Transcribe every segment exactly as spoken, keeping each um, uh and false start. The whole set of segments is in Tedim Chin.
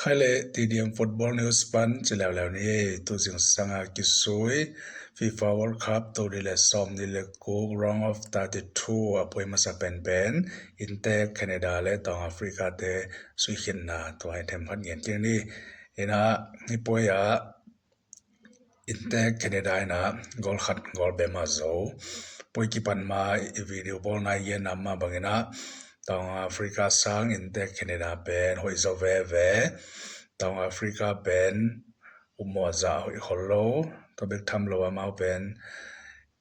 Khai le T D M Football News pan ci leuleu ni. Tu zingsanga kisui FIFA World Cup to di le som di le kuk round of thirty two a poi masa pen pen Intek, Canada le Tawng Africa te suikhinna tua hi themkhat ngen kik ni. Ina hi poi a Intek, Canada ina gol khat gol be ma zo. Poi kipan ma i video bawlna i gen nam ma bangina Tawng Africa sang Intek, Canada pen hoih zo veve. Tawng Africa pen upmawh zah hoih khol lo. Tua bek tham lo amau pen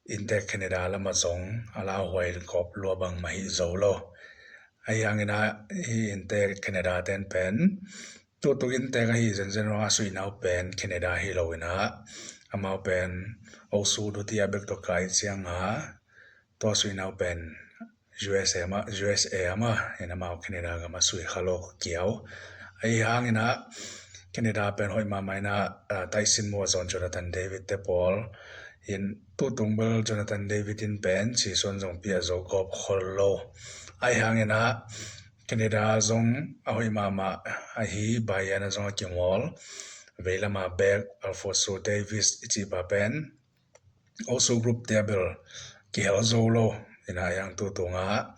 Intek, Canada lama zong a lauhuai kop lua bang mah hi zo lo. Ahi hangina hi Intek, Canada ten pen tutung Intek ahi zenzen ruang a suihna uh pen Canada hi lo ina amau pen osu dutia bek tokai cianga tua suihna uh pen U S A ama, U S A ama ina amau Canada gama sui kha lo kiau. Ahi hangina Canada pen hoih mahmah ina, ah, taisin mua zon Jonathan David te pawl in tutung bel Jonathan David in pen cisuan zong pia zo gawp khol lo. Ahi hangina Canada zong a hoih mahmah ahi Bayern a zong a kimawl veilama bek Alphonso Davies i cihpa pen osu group te a bel kihel zo lo ina a yang tutunga,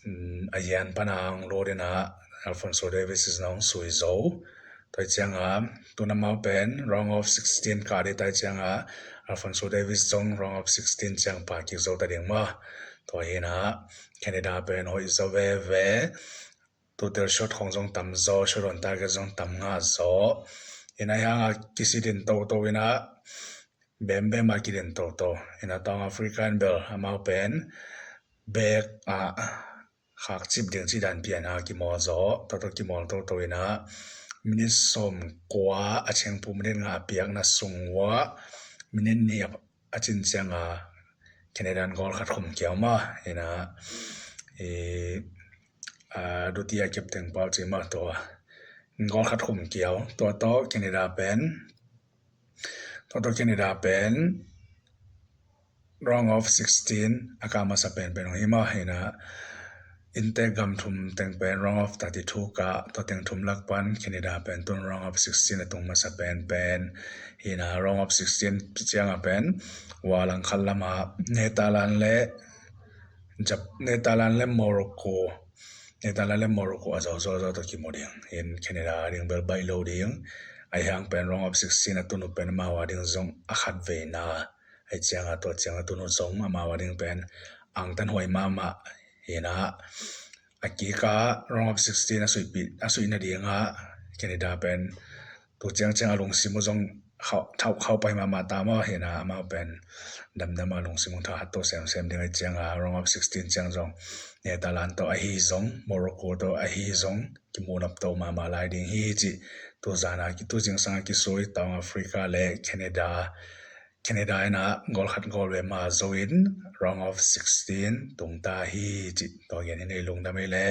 mm, a yan pana ang lo dina Alphonso Davies is nong sui zo. Tua cianga tuna mau pen round of sixteen ka di tai cianga Alphonso Davies zong round of sixteen ciang pa kik zo ta ding ma. Tua hina Canada pen hoih zo veve. Total shot khong zong tam zo, shot on target zong tam ngah zo. Ina hianga kisidin toto ina bembem a kidin toto ina Tawng Africa in bel amau pen bek a khak cip ding ci dan pian a kimawl zo. Toto kimawl toto ina minit sawm kua a chengpu minit nga a piakna sung ua minit ni a a cin cianga Canada in gol khat khum kiau ma ina i, a, dutia kepteng pau ci ma tua gol khat khum kiau tua to Canada pen tua to Canada pen round of sixteen a ka masa pen pen hi ma ina Intek gam thum teng pen round of thirty two ka tua teng thum lak pan Canada pen tun round of sixteen a tung masa pen pen hina round of sixteen cianga pen wa langkhat lama Netherlands le Jap-, Netherlands le Morocco Netherlands le Morocco a zo zo zo to kimu ding in Canada ding bel bai lo ding. Ahi hang pen round of sixteen a tunu pen mau a ding zong a khat veina ai cianga tua cianga tunu zong amau a ding pen angtan huai mahmah hina a kika round of sixteen a suihpih a suihna dinga Canada pen tu ciangciang a lungsim uh zong thauh khauh pai mahmah ta maw hina amau pen damdam a lungsim uh thahat to semsem ding ai cianga round of sixteen ciang zong Netherlands to ahi zong Morocco to ahi zong kimunap to mahmah lai ding hi ci. Tu zana ki tu zingsanga kisui Tawng Africa le Canada Canada ina gol khat gol ve ma zo in round of sixteen tungta hi ci. Tua gen hi nei lungdam ei le.